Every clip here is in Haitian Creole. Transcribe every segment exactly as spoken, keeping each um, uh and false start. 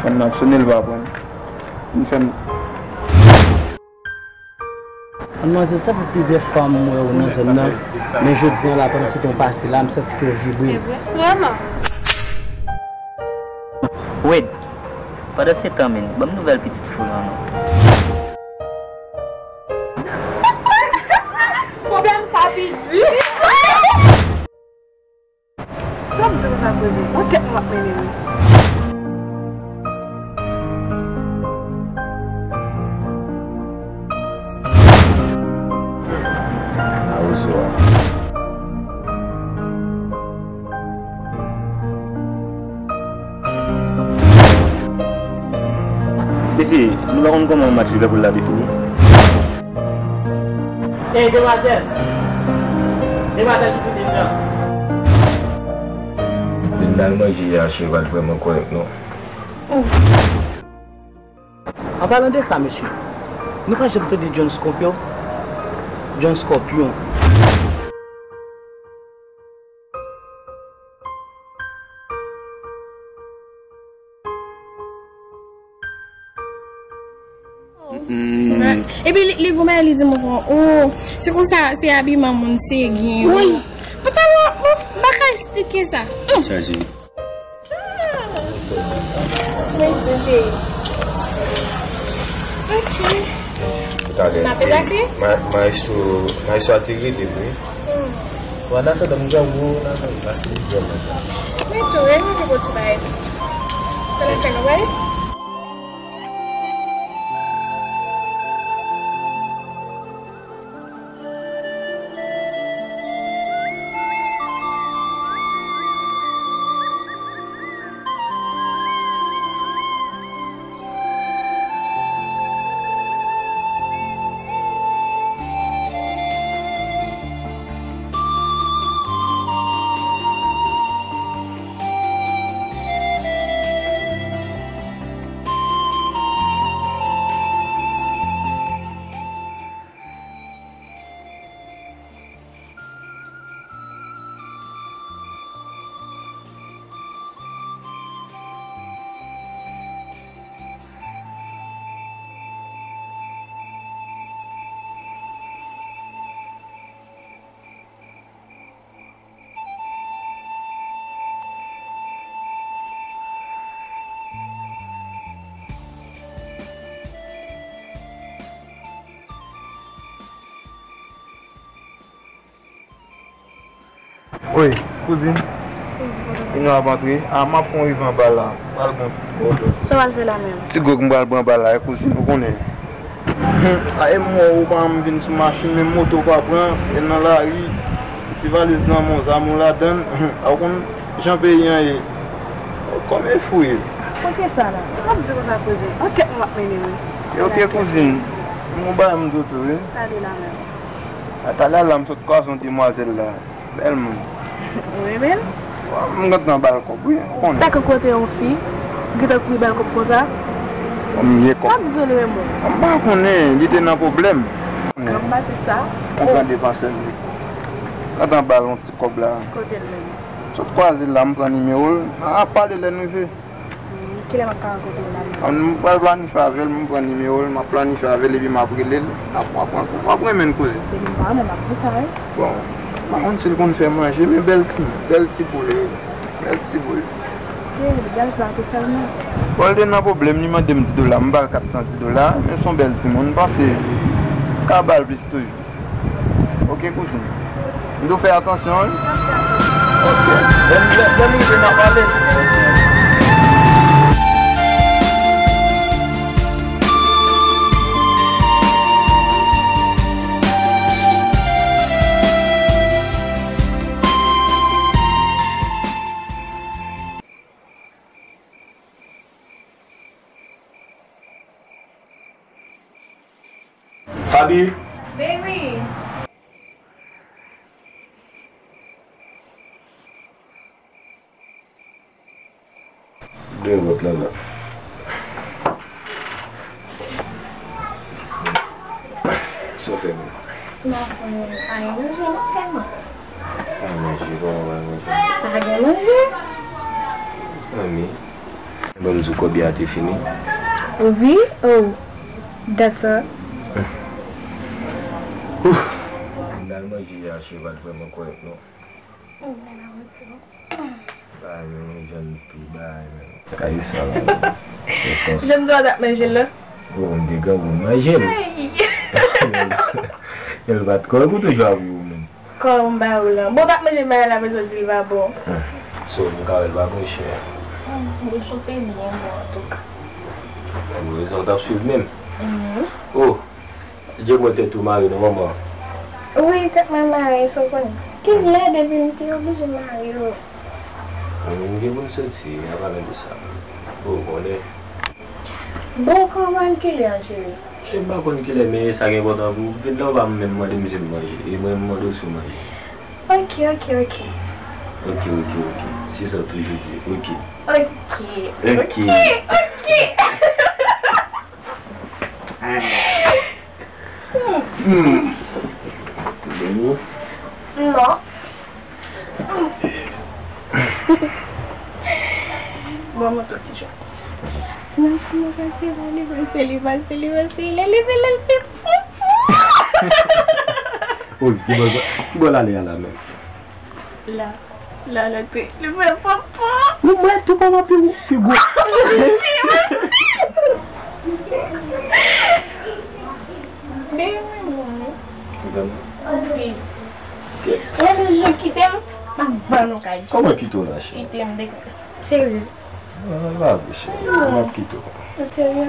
M ap sone, l pa pran. M fè m. Manmzèl, sa fè plizyè fwa m wè w nan zòn nan, men jodi a la, pandan se tan w pase la, m santi kè w vibre. Vrèman? Wade, pandan se tan, men, ban m nouvèl pitit fi w lan non. Pwoblèm sa pi di. Sa w ap di konsa koze? Yon kèt mwen ap mennen wi. Awozo a. Mesye, nou pa konn kòman match Liverpool la te fini? Ey, demwazèl! Demwazèl ki te dedan. Vin n al manje yè a, chè, pa t vrèman kòrèk, non. An palan de sa, mesye, nou pa janm tande John Scorpion? John Scorpion. Epi li, li goumen, li di m, "Oh, se konsa, se abiman moun, se gen." Wi. Pantalon, oh, m pa ka esplike sa. Chaje. Mwen di, cheri. Ok. Talè. N ap deplase? Ma-, maestro, maestro a te rele m, wi. Hmm. Bon, an atandan, m janwo, n ap pase li byen nan. Mwen tou, e mwen te bon ti bagay tou. Sa n ap fè, nou pale? Wi, kouzin. Vini w ap antre. A, m ap fè yon rive anba la. Pral bon ti bòdò. Sa w al fè la menm? Ti gwòg m pral pran anba la, wi, kouzin, ou konnen. A, e m wè w pa janm vin sou machin, menm moto w pa pran, e nan lari, ti valiz nan men w, zam ou ladan l, a, ou konn jan peyi an ye. Kòm e fou ye. Kote sa la? Sa w ap di konsa kouzin? Ankèt mwen w ap mennen wi. Ok, kouzin. M gon bagay m di w tou, wi. Sa li la menm? A, talè a la, m sot kwaze yon demwazèl la. Bèl moun. Ou renmen l? M gentan ba l kòb, wi, ou konnen. Fèk kote yon fi, gentan kouri ba l kòb konsa? Kòm m ye kòb. Sa k di w li renmen w? M pa konnen, li te nan pwoblèm. Kòm m pa di sa. Mwen pran depansè m, wi. Gentan ba l yon ti kòb la. Kote l menm? Sot kwaze l la, m pran nimewo l. N a pale lè n rive. Hmm, kilè m ap ka rankontre w la menm? M pral planifye avè l, m pran nimewo l, m ap planifye avè l, epi m ap rele l. N ap, w ap, w ap, w ap renmen n koze. Epi m pa renmen, m ap di w sa, wi. Bon, m pa konn si l konn fè manje, men bèl timoun, bèl ti boul, wi. Bèl ti boul. Bèl, bèl plato sèlman. Bon, l te nan pwoblèm, li mande m di dola, m ba l kat san di dola, men s on bèl timoun, m panse m ka ba l plis toujou. Ok, kouzin. M di w fè atansyon, wi. Ok. Lè m, lè, lè m rive, n a pale. Faby. Baby. De wòt la la. Sa w fè menm? M ap fè anyen manje non sèlman. Pa manje, kòman pa manje? Pa gen manje. Zanmi. Ban m di w kòb a te fini. Wi, oh, dat sa. M t al manje yè, chè pa t vrèman kòrèk non. Bagay menm, jan n pi bagay menm. Kay sa la menm. Jan m di w t ap manje l la. Oh, m te gen pou manje l. Ay. El pa t kòrèk ou toujou ap ri w menm. Kòman ba ou lan? Bon, w t ap manje bagay la, apre sa w di l pa bon. So, nou ka wè l pa bon, chè. Bon, chofe byen bon, antouka. Ou rezon w t ap swiv menm. Oh, Dye mwen tèt ou mare non, manman. Wi, tèt mwen mare, sa w konnen. Ki lè depi m te oblije mare yo? M gen pou m soti, a pale de sa. Ou konnen. Bon, kòman kilè a, cheri? Cheri, m pa konn kilè, men sa ki enpòtan pou ou, vin la ou pa menm mande m si m manje. E mwen, m mande w si w manje. Ok, ok, ok. Ok, ok, ok. Se sa w toujou di. Ok. Ok. Ok. Ok, ok. Hmm. Tout bon? Non. Bon, mwen tou ti jan. Ti machin nan pase la, li pase, li pase, li pase, li leve, li leve. Oh, ki bò, ki bò l ale a la menm? La, la, la, te, li fè popo. Ou mwen tou kòman pi, pi gwo. Mèsi, mèsi. Bebe, mwen bon. Wi. Mwen toujou kite m, m ap vann ou kay. Kòman kite w la, cheri? Kite m, dekonese. Serye. Non, non, pa vre, cheri. M ap kite w. Ou serye?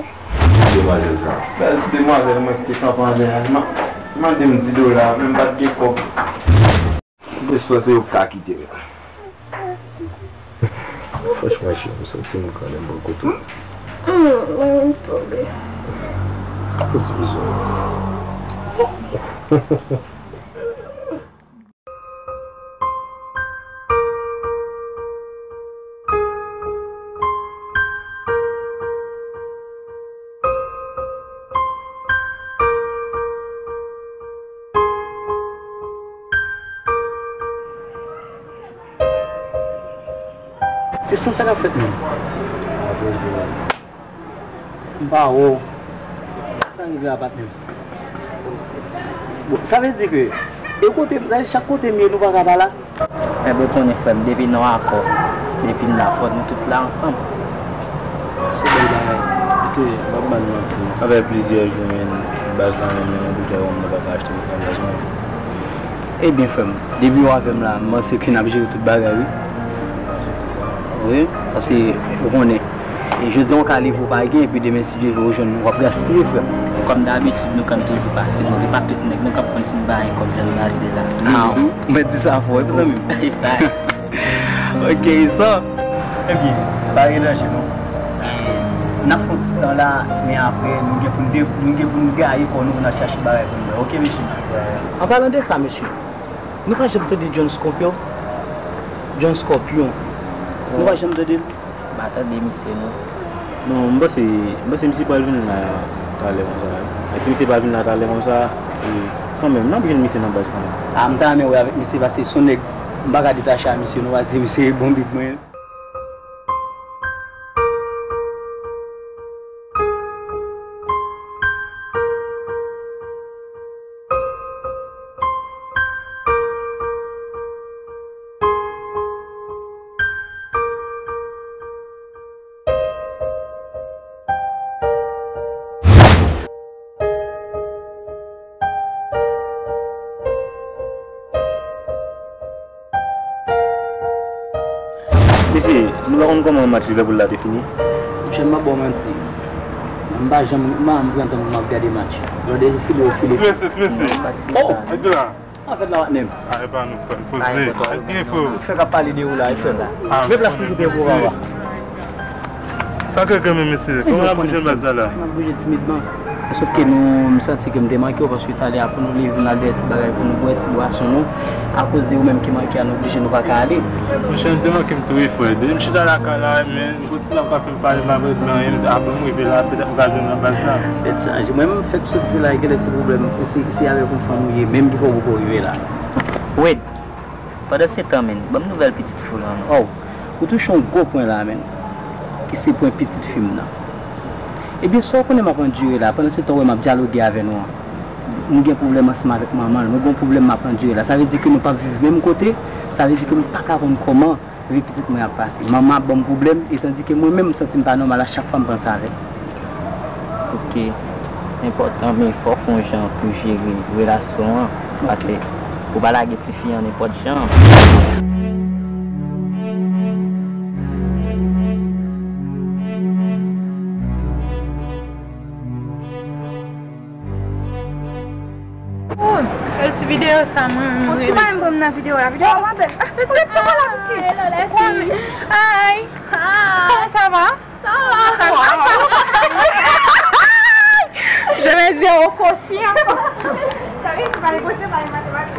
Demwazèl sa. Bèl ti demwazèl mwen ki te kanpe anlè a. Li ma-, li mande m di dola, men m pa t gen kòb. M te sipoze yo ka kite m. Franchman, cheri, m santi m kanmenm bò kote w. Mm, mwen menm tou, bebe. Fò ti bizou. Tristan, sa k ap fèt menm? M pa wè w. Sa rive a patnè m? Bon, sa vle di ke e kote, chak kote m ye, nou pa ka pa la? Enben, ou konnen, frè m, depi n nan akò, depi n la, fò nou tout la ansanm. Se bèl bagay. Mesye, m ap ba nou manti. Sa fè plizyè jou, men, baz la, men, men, yon boutèy wonm, mwen pa ka achte yon baz wonm. Ebyen, frè m, depi w avè m la, m panse ke n ap jere tout bagay, wi. Wi, paske, ou konnen, e jodi a, w ka leve, w pa gen, epi demen, si Dye vle, w jwenn, w ap gaspiye, frè m. Kòm dabitid, nou konn toujou pase, nou, e pa tout nèg, nou k ap konn si n pa gen kòb lè n pase la. Ah, mwen di sa fò, wi, mezanmi. E sa. Ok, sa. Ebyen, pa gen danje, non. N ap fè yon ti tan la, men apre, nou gen pou n de-, nou gen pou n gaye kò nou pou n al chache bagay pou n bwè. Ok, mesye? An palan de sa, mesye, nou pa janm tande John Scorpion? John Scorpion. Nou pa janm tande l? M pa tande misye, non. Non, m panse, m panse misye pral vin la talè konsa. E si misye pa vin la talè konsa, e, kanmenm, n ap jwenn misye nan baz kanmenm. A, m ta renmen wè avèk misye, paske se yon nèg, m pa ka detache a misye, non, paske misye bon big mwen. Mesye, nou pa konn kòman match Liverpool la te fini? Monchè, m pa ba w manti. M pa janm, m pa janm pran tan pou m ap gade match. Lòt de jou file, yo file. Ti mesye, ti mesye. Oh! Nèg yo la. Anfèt la, patnè m. A, e pa nou, frè m. Poze. Ak gen, frè m. Fèk ap pale de ou la, wi, frè m. Men plas li kite pou papa. Sa k gen menm, mesye? Kòman n ap bouje baz la la? N ap bouje timidman. Sòf ke nou, m santi ke m te manke w, paske talè a pou nou leve, n al dèyè ti bagay pou nou bwè, ti bwason nou. Akoz de ou menm ki manke a, nou oblije, nou pa ka ale. Monchè, m te manke m tou, wi, frè. Depi m chita lakay la, men, gon ti nòb ka fè m pale, m pa vle di l anyen, m di, a, bon, m rive la, petèt m ka jwenn nan baz la. Tèt chaje. Mwen menm, m fèk sot di la, genlè se pwoblèm, se, se avèk yon fanm ou ye, menm ki fè w poko rive la. Wade, pandan se tan, menn, ban m nouvèl pitit fou lan non. Oh, ou touche yon gwo pwen la, menn. ki se pwen pitit fi m nan. Ebyen, sa w konnen m ap andire la, pandan se tan w wè m ap dyaloge avè nou an, m gen pwoblèm ansanm avèk manman l, mwen gen yon pwoblèm m ap andire la. Sa vle di ke nou p ap viv menm kote, sa vle di ke m pa ka konn kòman vi pitit mwen ap pase. Manman ap ban m pwoblèm, e tandi ke mwen menm, m santi m pa nòmal a chak fwa m panse avè l. Ok. Enpòtan, men fò w fè yon jan pou jere relasyon an. Paske ou pa lage tifi an nenpòt jan. Ooh, e ti videyo sa mwen, mwen renmen. Ou pa menm pran m nan videyo la. Videyo a pa bèl. Ah, pitit, se pa la, pitit. Hello, les filles. Hi. Hi. Comment ça va? Ça va. Ça va. Je vais dire au quotient. Sa vle di, se pa negosye, pa matematik.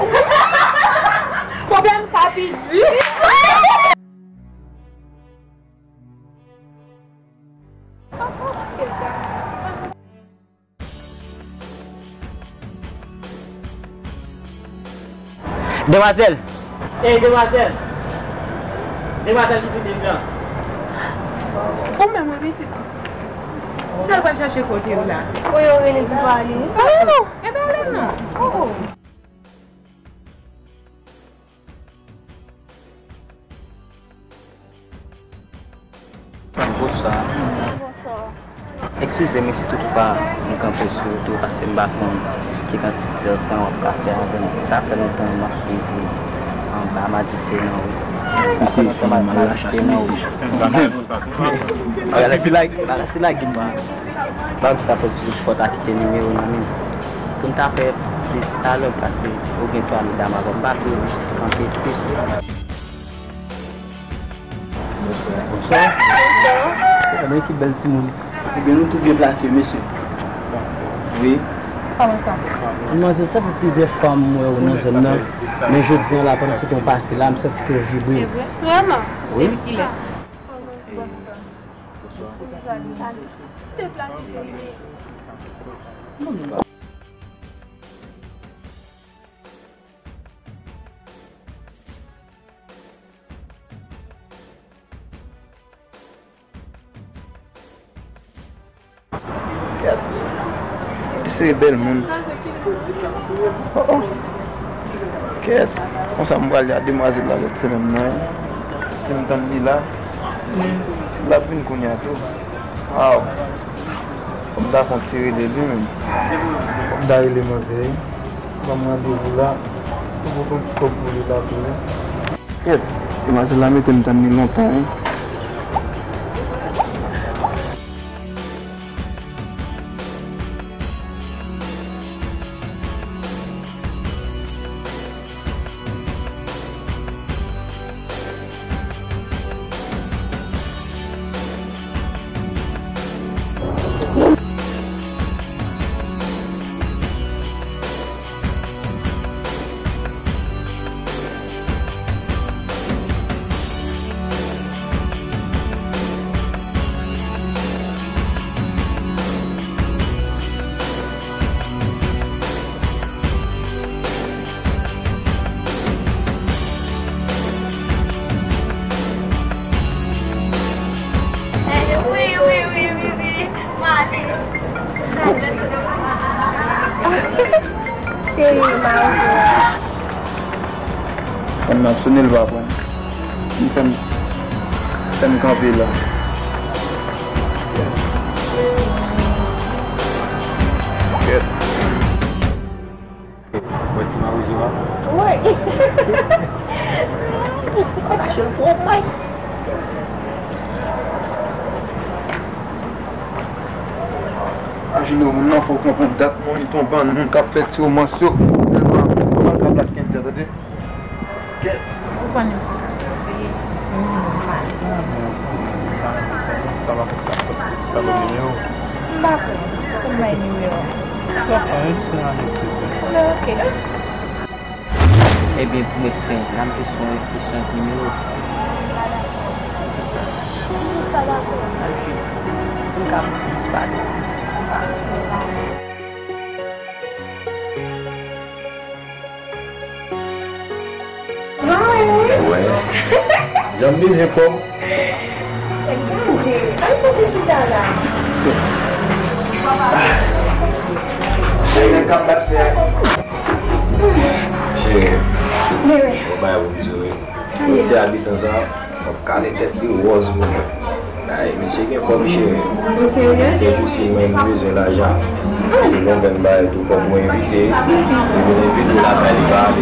Pwoblèm sa pi di. Demwazèl! Ey, demwazèl! Demwazèl ki tou de blan. Ou menm, wi, pitit. Sa l pral chache kote yo la? Ou yo rele pou pale. Oh! Ebyen, ale non. Oh! Bonswa. Bonswa. Eskize m si toutfwa m kanpe sou wout ou, paske m pa konn ki kantite tan w ap ka fè avè m. Sa fè lontan m ap swiv ou, anba, m adikte nan ou. Sa fè lontan m ap adikte nan ou. Bagay la se la, bagay la se la ki m pa. Ban m sa, pòs, jis fò ta kite nimewo nan men m. Pou n ta fè plis dyalòg, paske ou gen twa medam avè w, m pa tou jis kanpe plis. Bonswa. Bonswa. Bonswa. Se yon ekip bèl timoun. Ebyen, nou tout byen plase, mesye. Wi. Kòman sa? Manzè, sa fè plizyè fwa m wè w nan zòn nan. Men jodi a la, pandan se tan w pase la, m santi kè w vibre. Se vre? Vrèman? Wi. Depi kilè? Bonswa. Bonswa. Deplase, cheri. Kèt. Li se bèl moun. Oh, oh. Kèt. Konsa m pral di a demwazèl la lòt semèn nan, wi. Si m tann li la, l ap vin kounye a tou. Waw. Fò m ta fè yon ti rele li menm. Fò m ta rele manzè, wi. Ban m randevou la. Fò m pran ti kòb pou li la tou, wi. Kèt, demwazèl la mete m tann li lontan, wi. Wi, wi, wi, wi, wi. M ale. Cheri, m ale. Fanm nan sonnen, l pa pran. M fè m, fè m kanpe la. Kèt. Wè ti mawozo a? Wi. Mache l twò pwès. Ajino, moun nan fò w konprann dat mwen, li t yon bann moun k ap fè ti womans yo. Tèlman, nòmal k ap lage kenn ti a, tande. Kèt. Ou konnen. Ou menm ou pa di mwen. Sa va fè sa, fò se ti pa bon nimewo. M pa kwè. Pou m bay nimewo. Sa pa, se anèk se sa. Oke. Ebyen, pou mèt fen, n ap jis fè yon kesyon nimewo. Sa dakò. N ap jis, pou n ka plis pale plis. Wè. Jan m bezwen kòb. Ou te chita la. Cheri, nèg k ap bat fè. Cheri. Bebe. Ou bay pou m di wi. Ou ti abitan sa. W ap kale tèt li wòz pou mwen. Ay, misye gen kòb, cheri. Ou serye? Se jou si mwen m bezwen lajan. Li bon vin bay tou kòb mwen envite. Li vin envite w lakay li pa ale.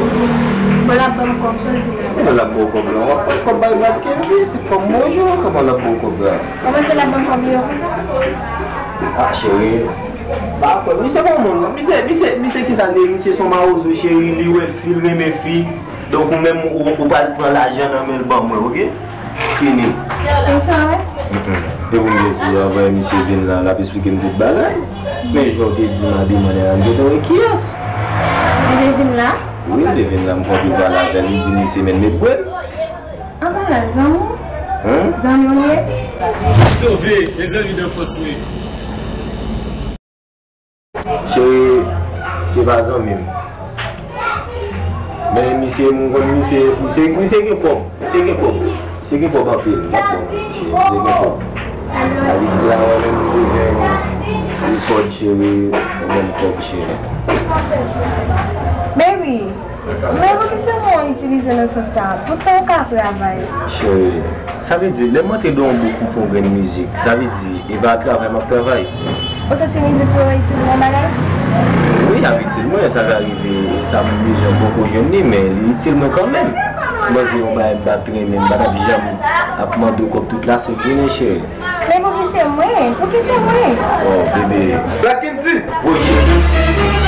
Bon, l ap ban m kòb, sa w di la. Kòman l ap ba w kòb la? W ap pran kòb bay Black Kendy, se kòb mwen jwe, kòman l ap ba w kòb la? Kòman se l ap ban m kòb li yo konsa? Ah, cheri. Pa kwè, misye bon moun, non. Misye, misye, misye ki sa l ye? Misye se yon mawozo, cheri, li wè fi, l renmen fi. Donk ou menm ou, ou pral pran lajan nan men l ban mwen, oke? Fini. Konsa, wi. Mm-mm. E pou m te di w, anvan misye vin la, l ap esplike m tout bagay. Men jan w te di m a demen an, m gentan wè kiyès. Li te vin la? Wi, m te vin la, m fè anpil pale avè l, m di misye men met bwè l. Anba la, zanmi w? Hen? Zanmi w li ye? Sove, mezanmi, nan fòs mwen. Cheri, se pa zanmi m. Men misye, m konn misye, misye, misye gen kòb. Misye gen kòb. Misye gen kòb anpil. M p ap ba w manti, cheri. Misye gen kòb. Ayiti a, wè, menm m bezwen yon kòb, cheri. Yon menm kòb, cheri. Baby, men poukisa w itilize nan sans sa? Poutan w ka travay. Cheri, sa vle di, lè m antre nan yon bouf, m fè yon grenn mizik, sa vle di, e pa travay m ap travay. Ou santi mizik ou yo itil ou nan bagay? Wi, y ap itil mwen, sa ka rive, sa m bezwen m poko jwenn li, men li itil mwen kanmenm. M panse yon bagay m pa t renmen, m pa t ap janm ap mande w kòb tout lasent jounen, cheri. Men pouki se mwen? Pouki se mwen? Oh, bebe. Black Kendy! Woy, cheri.